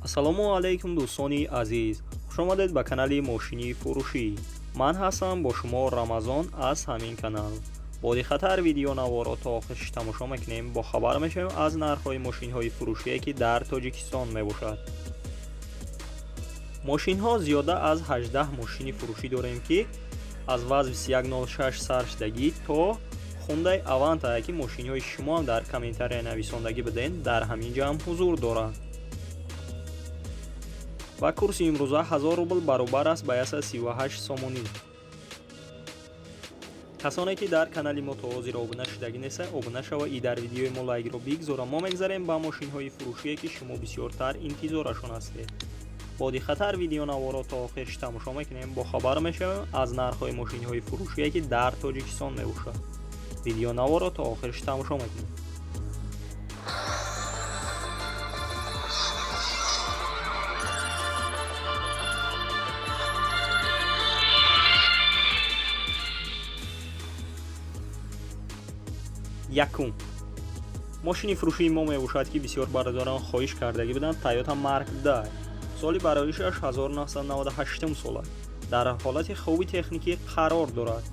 Ассалому алайкум, дӯстони азиз, хушомадед ба канали мошини фурӯшӣ. Ман ҳастам бо шумо Рамазон аз ҳамин канал. Бо диққаттар видеонаворо то охирш тамошо мекунем, бохабар мешавем аз нархҳои мошинҳои фурӯшие, ки дар Тоҷикистон мебошад. Мошинҳо зиёда аз 18 мошини фурӯшӣ дорем, ки аз ВАЗ 2106 сар шудагӣ то Хундай Аванта, ки мошинҳои шумоам дар комментария нависондагӣ буден, дар ҳамин ҷо ҳам ҳузур доранд. Ва курси имрӯза 1000 рубл баробар аст ба 138 сомонӣ. Касоне ки дар канали мо то ҳозир обуна шудагӣ неста, обуна шава и дар видеои мо лайкро бигзора. Мо мегзарем ба мошинҳои фурӯшие, ки шумо бисёртар интизорашон ҳастед. Бо диққаттар видеонаворо то охирш тамошо мекунем, бохабар мешавем аз нархҳои мошинҳои фурӯшие, ки дар Тоҷикистон мебошад. Видеонаворо то охирш тамошо мекунем. Якум мошини фурӯшии мо мебошад, ки бисёр бародарон хоҳиш кардагӣ буданд, Toyota Mark II. Соли бароишаш 1998 сола, дар ҳолати хуби техникӣ қарор дорад.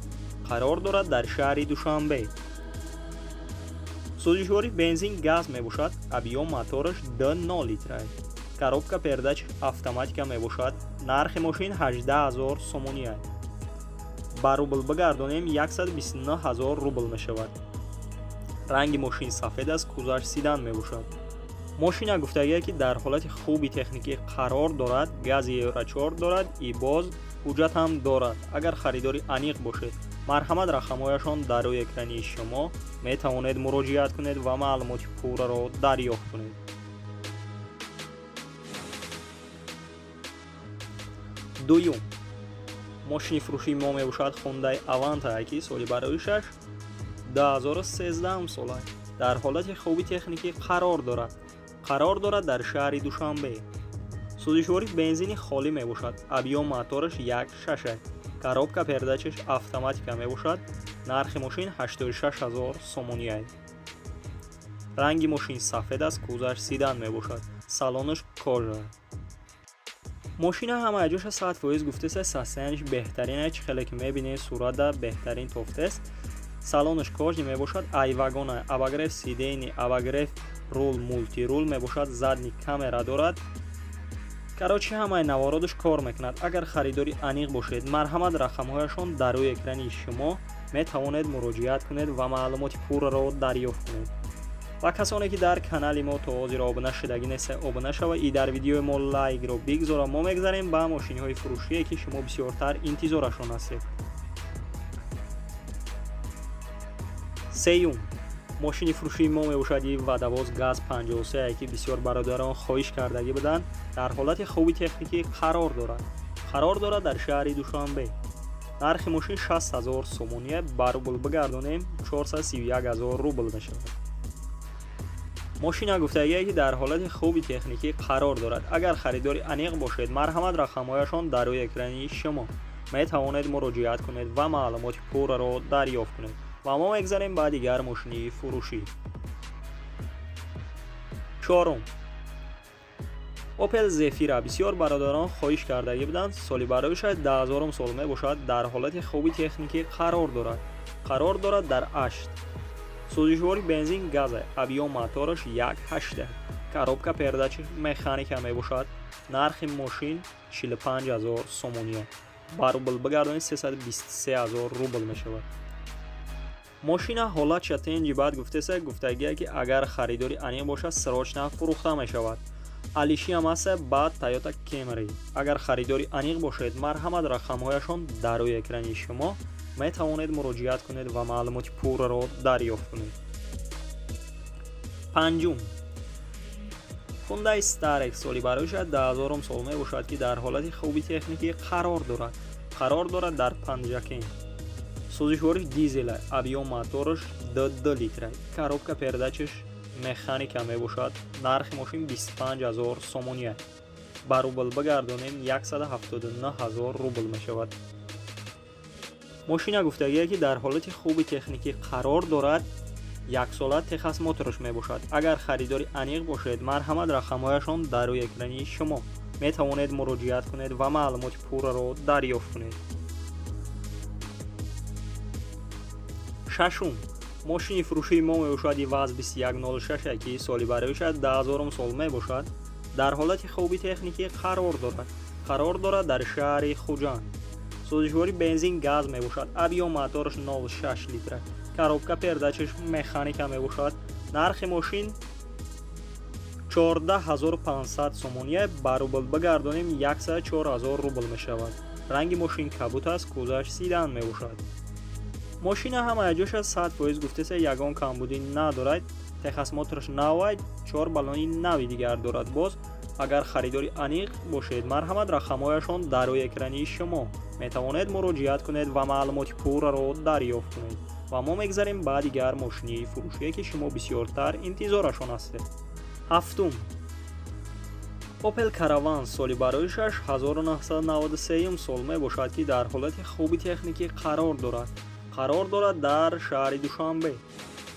Қарор дорад дар шаҳри Душанбе. Сӯзишворӣ бензин газ мебошад, объём мотораш 2,0 литра, коробка передач автоматика мебошад. Нархи мошин 18 000 сомонӣ, ба рубл бигардонем 129 000 рубл мешавад. Ранги мошин сафед аст, кузоваш седан мебошад. Мошина гуфтагие, ки дар ҳолати хуби техникӣ қарор дорад, гази Евро 4 дорад и боз ҳуҷҷат ҳам дорад. Агар харидори аниқ бошед, марҳамат, рақамҳояшон дар рӯи экрани шумо, метавонед муроҷиат кунед ва маълумоти пурраро дарёфт кунед. Дуюм мошини фурӯшии мо мебошад Хундай Аванта, ки соли бароишаш 2013 сола, дар ҳолати хуби техникӣ қарор дорад. Қарор дорад дар шаҳри Душанбе. Сӯзишворӣ бензини холӣ мебошад, объём мотораш 1,6, коробка передачаш автоматика мебошад. Нархи мошин 86 000 сомонӣ. Ранги мошин сафед аст, кузоваш седан мебошад, салонаш кожа. Мошина ҳама ҷоша 100% гуфтеста, состоянияш беҳтарин, чӣ хеле ки мебинед, сурата беҳтарин тофтест. Салонаш кожаный мебошад, айвагона, обогрев сидений, обогрев рул, мультирул мебошад, задний камера дорад. Короче, ҳамаи навородаш кор мекунад. Агар харидори аниқ бошед, марҳамат, рақамҳояшон дар рӯи экрани шумо, метавонед муроҷиат кунед ва маълумоти пурраро дарёфт кунед. Ва касоне ки дар канали мо то ҳозир обуна шудагӣ неста, обуна шава и дар видеои мо лайкро бигзора. Мо мегзарем ба мошинҳои фурӯшие, ки шумо бисёртар интизорашон ҳастед. Сеюм мошини фурӯшии мо мебошад и водовоз ГАЗ 53, ки бисёр бародарон хоҳиш кардагӣ буданд, дар ҳолати хуби техникӣ қарор дорад. Қарор дорад дар шаҳри Душанбе. Нархи мошин 60 000 сомонӣ, ба рубл бигардонем 431 000 рубл мешавад. Мошина гуфтагие, ки дар ҳолати хуби техникӣ қарор дорад. Агар харидори аниқ бошед, марҳамат, рақамҳояшон дар рӯи экрани шумо, метавонед муроҷиат кунед ва маълумоти пурраро дарёфт кунед. Ва мо мегзарем ба дигар мошини фурӯшӣ. Чорум Опел Зефира бисёр бародарон хоҳиш кардагӣ буданд. Соли бароишаш 2000 сол мебошад, дар ҳолати хуби техникӣ қарор дорад. Қарор дорад дар Ашт. Сӯзишвори бензин газа, объём мотораш 1,8, коробка передачи механика мебошад. Нархи мошин 45 000 сомонӣ, ба рубл бигардонед 323 000 рубл мешавад. Мошина ҳолатша тенҷи баъд гуфтеса, гуфтагие, ки агар харидори аниқ бошад, срочно фурӯхта мешавад. Алиши ҳам аста баъд Тойота Кемри. Агар харидори аниқ бошед, марҳамат, рақамҳояшон дар рӯи экрани шумо, метавонед муроҷиат кунед ва маълумоти пурраро дарёфт кунед. Панҷум Хундай Старекс, соли бароишад 2000 сол мебошад, ки дар ҳолати хуби техникӣ қарор дорад. Қарор дорад дар Панҷакент. Сӯзишвориш дизела, объём мотораш 2,2 литра, коробка передачаш механика мебошад. Нархи мошин 25 000 сомонӣ, ба рубл бигардонем 179 000 рубл мешавад. Мошина гуфтагие, ки дар ҳолати хуби техникӣ қарор дорад. Яксола техосмотраш мебошад. Агар харидори аниқ бошед, марҳамат, рақамҳояшон дар рӯи экрани шумо. Метавонед муроҷиат кунед ва маълумоти пурраро дарёфт кунед. Шашум мошини фурӯшии мо мебошад ИВАЗ 2106, ки соли бароишад 2000 сол мебошад. Дар ҳолати хуби техникӣ қарор дорад. Қарор дорад дар шаҳри Хуҷанд. Сӯзишворӣ бензин газ мебошад. Объём мотораш 0,6 литра. Коробка передачаш механика мебошад. Нархи мошин 14500 сомония, ба рубл бигардонем 104000 рубл мешавад. Ранги мошин кабут аст, кузаш седан мебошад. Мошина ҳамаи ҷоша 100% гуфтеса, ягон камбудӣ надорад. Техосмотраш навай, 4 баллони нави дигар дорад. Боз агар харидори аниқ бошед, марҳамат, рақамҳояшон дар рӯи экрани шумо. Метавонед муроҷиат кунед ва маълумоти пурраро дарёфт кунед. Ва мо мегзарем ба дигар мошини фурӯшие, ки шумо бисёртар интизорашон ҳастед. Ҳафтум Opel Caravan соли бароишаш 1993 сол мебошад, ки дар ҳолати хуби техникӣ қарор дорад. Қарор дорад дар шаҳри Душанбе.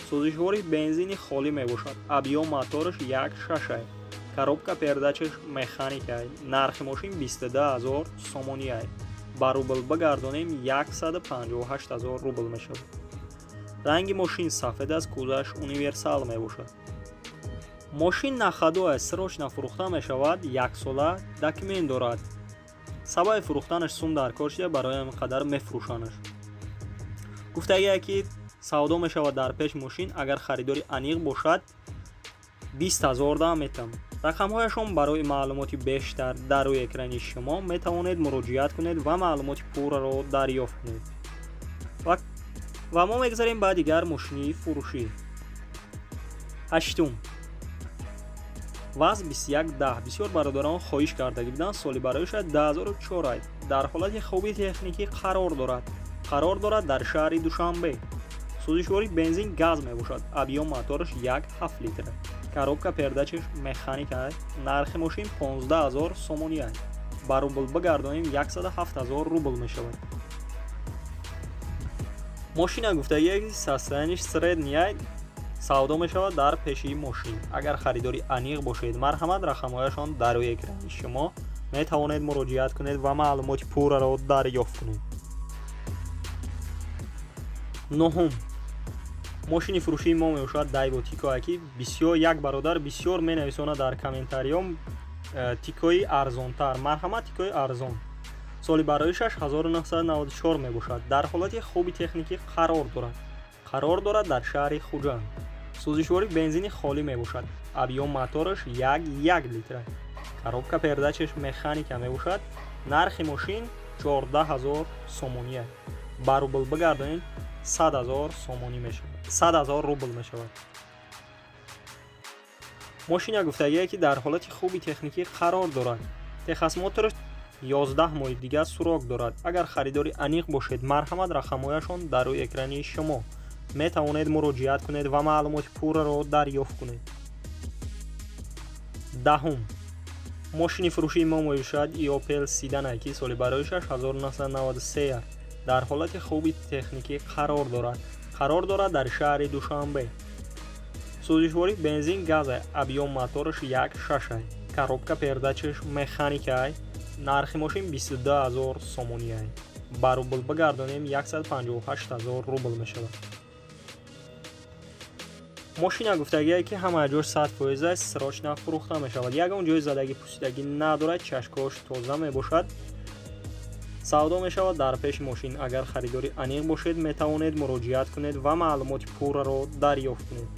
Сӯзишвори бензини холӣ мебошад. Объём мотораш 1,6. Коробка передачаш механика. Нархи мошин 22000 сомония. Ба рубл бигардонем 158000 рубл мешавад. Ранги мошин сафед аст, кузаш универсал мебошад. Мошин на ходу аст, срочно фурӯхта мешавад, яксола документ дорад. Сабаби фурӯхтанаш сум дар кор шуда, барои ҳамин қадар мефурӯшанаш. Гуфтагие, ки савдо мешавад дар пеш мошин, агар харидори аниқ бошад, 20000 дам метам. Рақамҳояшон барои маълумоти бештар дар рӯи экрани шумо, метавонед муроҷиат кунед ва маълумоти пурраро дарёфт кунед. Ва мо мегзарем ба дигар мошини фурӯшӣ. Ҳаштум ВАЗ 2110 бисёр бародарон хоҳиш кардагӣ буданд, соли бароишад 2004, дар ҳолати хуби техникӣ қарор дорад. Қарор дорад дар шаҳри Душанбе. Сӯзишворӣ бензин газ мебошад. Объём мотораш 1,7 литр. Коробка передачаш механика. Нархи мошин 15000 сомония. Ба рубл бигардонем 107000 рубл мешавад. Мошина гуфтагие, ки состояниш средний, савдо мешавад дар пеши мошин. Агар харидори аниқ бошед, марҳамат, рақамҳояшон дар рӯи экрани шумо, метавонед муроҷиат кунед ва маълумоти пурраро дарёфт кунед. Нуҳум мошини фурӯшии мо мебошад Дайво Тикое, ки бисёр як бародар бисёр менависонад дар комментариём Тикои арзонтар. Марҳамат, Тикои арзон соли бароишаш 1994 мебошад. Дар ҳолати хуби техникӣ қарор дорад. Қарор дорад дар шаҳри Хуҷанд. Сӯзишворӣ бензини холӣ мебошад. Объём мотораш 1,1 литра. Коробка передачаш механика мебошад. Нархи мошин 14000 сомония. Ба рубл бигардонем 100000 сомонӣ мешавад, 100000 рубл мешавад. Мошина гуфтагие, ки дар ҳолати хуби техникӣ қарор дорад. Техосмотраш 11 моҳи дигар срок дорад. Агар харидори аниқ бошед, марҳамат, рақамҳояшон дар рӯи экрани шумо, метавонед муроҷиат кунед ва маълумоти пурраро дарёфт кунед. Даҳум мошини фурӯшии мо мебошад Opel седане, ки соли бароишаш 1993, дар ҳолати хуби техникӣ қарор дорад. Қарор дорад дар шаҳри Душанбе. Сӯзишворӣ бензин газ, объём мотораш 1,6, коробка передачаш механика. Нархи мошин 22000 сомония. Ба рубл бигардонем 158000 рубл мешавад. Мошина гуфтагие, ки ҳамаи ҷош 100% аст, срочно фурӯхта мешавад. Ягон ҷои задагӣ пусидагӣ надорад, чашкош тоза мебошад. Савдо мешавад дар пеши мошин. Агар харидори аниқ бошед, метавонед муроҷиат кунед ва маълумоти пурраро дарёфт кунед.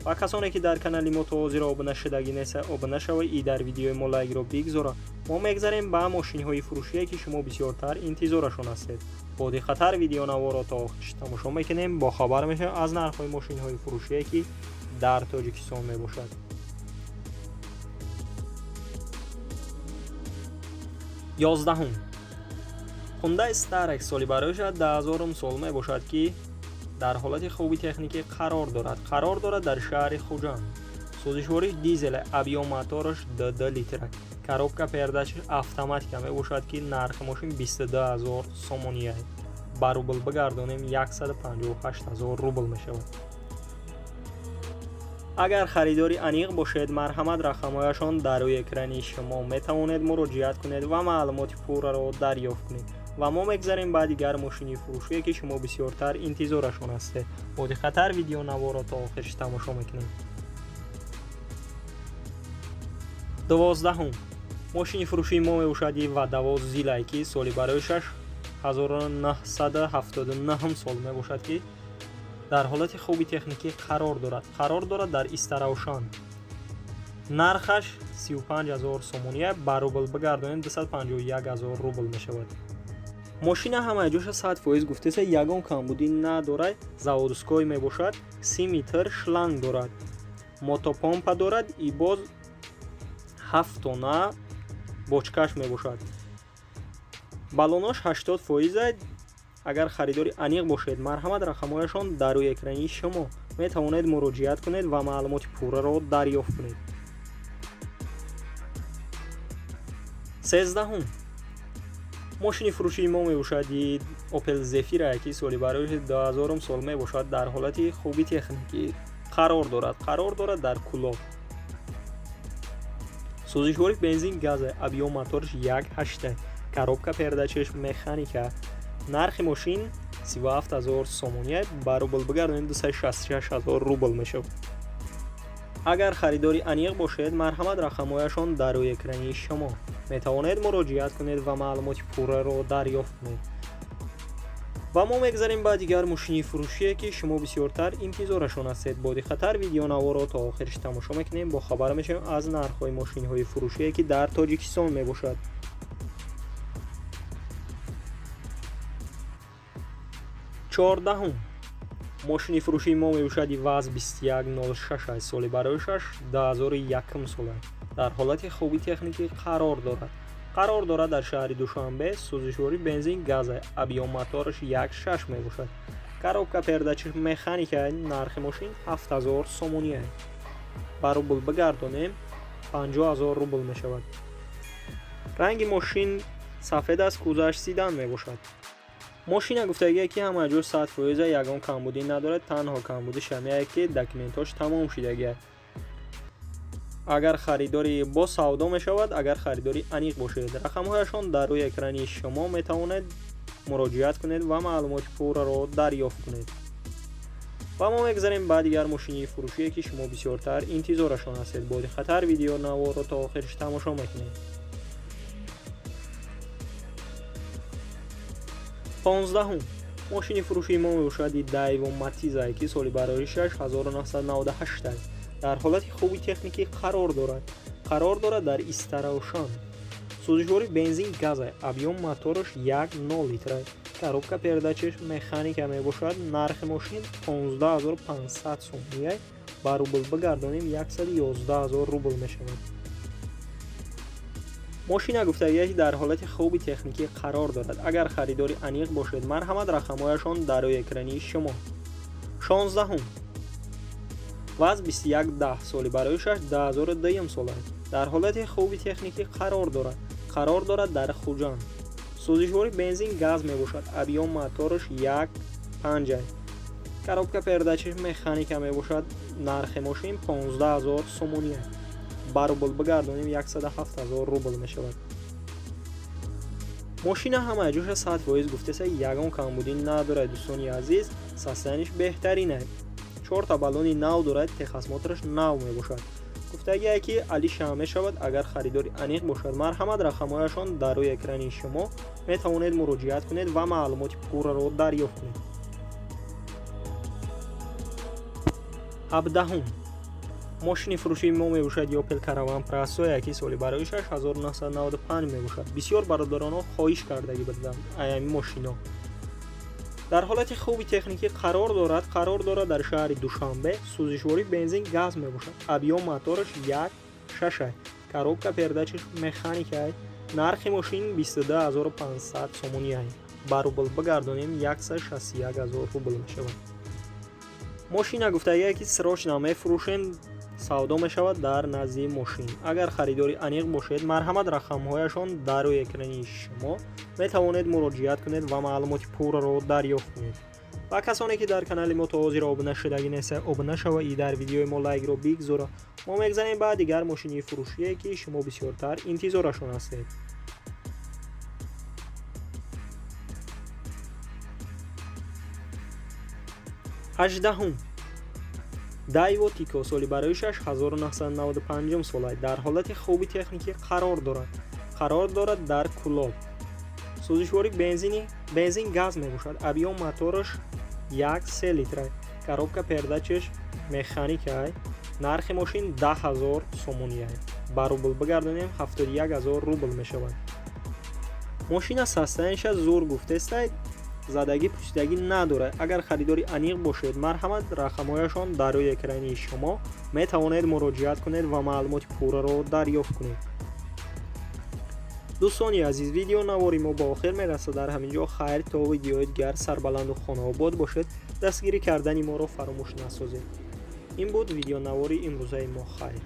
Ва касоне, ки дар канали мо то ҳозир обуна шудагӣ неста, обуна шавед и дар видеои мо лайкро бигзора. Мо мегзарем ба мошинҳои фурӯшие, ки шумо бисёртар интизорашон ҳастед. Бо диққаттар видеонаворо то охириш тамошо мекунем, бохабар мешавем аз нархҳои мошинҳои фурӯшие, ки дар Тоҷикистон мебошад. 11-ум Hyundai Starex соли бароишад 2000 сол мебошад, ки дар ҳолати хуби техникӣ қарор дорад. Қарор дорад дар шаҳри Хуҷанд. Сӯзишвориш дизел, объём мотораш 2 литр, коробка передачаш автоматика мебошад, ки нархи мошин 22000 сомония. Ба рубл бигардонем 158000 рубл мешавад. Агар харидори аниқ бошед, марҳамат, рақамҳояшон дар рӯи экрани шумо, метавонед муроҷиат кунед ва маълумоти пурраро дарёфт кунед. Ва мо мегзарем ба дигар мошини фурӯшие, ки шумо бисёртар интизорашон ҳастед. Бо диққаттар видеонаворро то охирш тамошо мекунем. 12-ҳум мошини фурӯшии мо мебошад Водовоз Зилай, ки соли барои 1979 сол мебошад, ки дар ҳолати хуби техникӣ қарор дорад. Қарор дорад дар Истаравшан. Нархаш 35 000 сомония, ба рубл бигардонем 251 000 рубл мешавад. Мошина ҳамаи ҷоша 100% гуфтеса, ягон камбудӣ надорад, заводской мебошад, 30 метр шланг дорад, мотопомпа дорад и боз 7 тона бочкаш мебошад. Баллонош 80%. Агар харидори аниқ бошед, марҳамат, рақамҳояшон дар рӯи экрани шумо, метавонед муроҷиат кунед ва маълумоти пурраро дарёфт кунед. 13-ҳум мошини фурӯшии мо мебошад Opel Zafira, ки соли барои 2000 сол мебошад, дар ҳолати хуби техникӣ қарор дорад. Қарор дорад дар Кулоб. Сӯзишвори бензин газ, объём моторш 1.8, коробка передачаш механика. Нархи мошин 37 000 сомония, ба рубл бигардонем 266 000 рубл мешавад. Агар харидори аниқ бошед, марҳамат, рақамҳояшон дар рӯи экрани шумо, метавонед муроҷиат кунед ва маълумоти пурраро дарёфт кунед. Ва мо мегзарем ба дигар мошини фурӯшие, ки шумо бисёртар интизорашон ҳастед. Бо диққаттар видеонаворро то охирш тамошо мекунем, бохабар мешавем аз нархҳои мошинҳои фурӯшие, ки дар Тоҷикистон мебошад. 14-ҳум мошини фурӯшии мо мебошад ВАЗ 2106, соли барои 2001 сола, дар ҳолати хуби техникӣ қарор дорад. Қарор дорад дар шаҳри Душанбе. Сӯзишвори бензин газ, объём мотораш 1.6 мебошад, коробка передачаш механика. Нархи мошин 7000 сомония, ба рубл бигардонем 50 000 рубл мешавад. Ранги мошин сафед аст, кузаш седан мебошад. Мошина гуфтагие, ки ҳама ҷо 100%, ягон камбудӣ надорад, танҳо камбудиш ҳамяе, ки документҳош тамом шидагия. Агар харидори бо савдо мешавад, агар харидори аниқ бошед, рақамҳояшон дар рӯи экрани шумо, метавонед муроҷиат кунед ва маълумоти пурраро дарёфт кунед. Ва мо мегзарем ба дигар мошини фурӯшие, ки шумо бисёртар интизорашон ҳастед. Бо диққаттар видеонаворро то охирш тамошо мекунед. 15-ҳум мошини фурӯшии мо мебошад Дайво Матиза, ки соли барои 1998, дар ҳолати хуби техникӣ қарор дорад. Қарор дорад дар Истаравшан. Сӯзишвори бензин газ, объём мотораш 1.0 литра, коробка передачаш механика мебошад. Нархи мошин 15500 сомония, ба рубл бигардонем 111 000 рубл мешавад. Мошина гуфтагие, ки дар ҳолати хуби техникӣ қарор дорад. Агар харидори аниқ бошед, марҳамат, рақамҳояшон дар рӯи экрани шумо. 16-ҳум ВАЗ 2110, соли барои 2002 сола, дар ҳолати хуби техникӣ қарор дорад. Қарор дорад дар Хуҷанд. Сӯзишвори бензин газ мебошад, объём мотораш 1.5, коробка передачаш механика мебошад. Нархи мошин 15 000 сомония, ба рубл бигардонем 107 000 рубл мешавад. Мошина ҳамаи ҷоша 100% гуфтеса, ягон камбудӣ надорад. Дӯстони азиз, состояниш беҳтарин, чорта баллони нав дорад, техосмотраш нав мебошад. Гуфтагие, ки алиша мешавад. Агар харидори аниқ бошад, марҳамат, рақамҳояшон дар рӯи экрани шумо, метавонед муроҷиат кунед ва маълумоти пурраро дарёфт кунед. 17-ҳум мошини фурӯшии мо мебошад Opel Caravan Presso, ки соли барои 1995 мебошад. Бисёр бародаронҳо хоҳиш кардагӣ буданд аями мошино. Дар ҳолати хуби техникӣ қарор дорад. Қарор дорад дар шаҳри Душанбе. Сӯзишвори бензин газ мебошад, объём мотораш 1.6, коробка передачаш механика. Нархи мошин 22500 сомония, ба рубл бигардонем 161 000 рубл мешавад. Мошина гуфтагие, ки срочно мефурӯшем, савдо мешавад дар назди мошин. Агар харидори аниқ бошед, марҳамат, рақамҳояшон дар рӯи экрани шумо, метавонед муроҷиат кунед ва маълумоти пурраро дарёфт кунед. Ва касоне ки дар канали мо то ҳозир обуна шудагӣ неста, обуна шава и дар видеои мо лайкро бигзора. Мо мегзанем ба дигар мошини фурӯшие, ки шумо бисёртар интизорашон ҳастед. Ҳаждаҳум Дайво Тико соли барои 1995 сола дар ҳолати хуби техникӣ қарор дорад. Қарор дорад дар Кулоб. Сӯзишворӣ бензин газ мебошад. Объём мотораш 1,3 литра. Коробка пердачаш механикай. Нархи мошин 10 000 сомонӣ. Ба рубл бигардонем, 71 000 рубл мешавад. Мошина состояниеша зур гуфтестай, задагӣ пӯсидагӣ надорад. Агар харидори аниқ бошед, марҳамат, рақамҳояшон дар рӯи экрани шумо, метавонед муроҷиат кунед ва маълумоти пурраро дарёфт кунед. Дӯстони азиз, видео навори мо ба охир мерасад. Дар ҳамин ҷо хайр, то видеои дигар сарбаланду хонаобод бошед. Дастгирӣ кардани моро фаромӯш насозед. Ин буд видеонавори имрӯзаи мо. Хайр.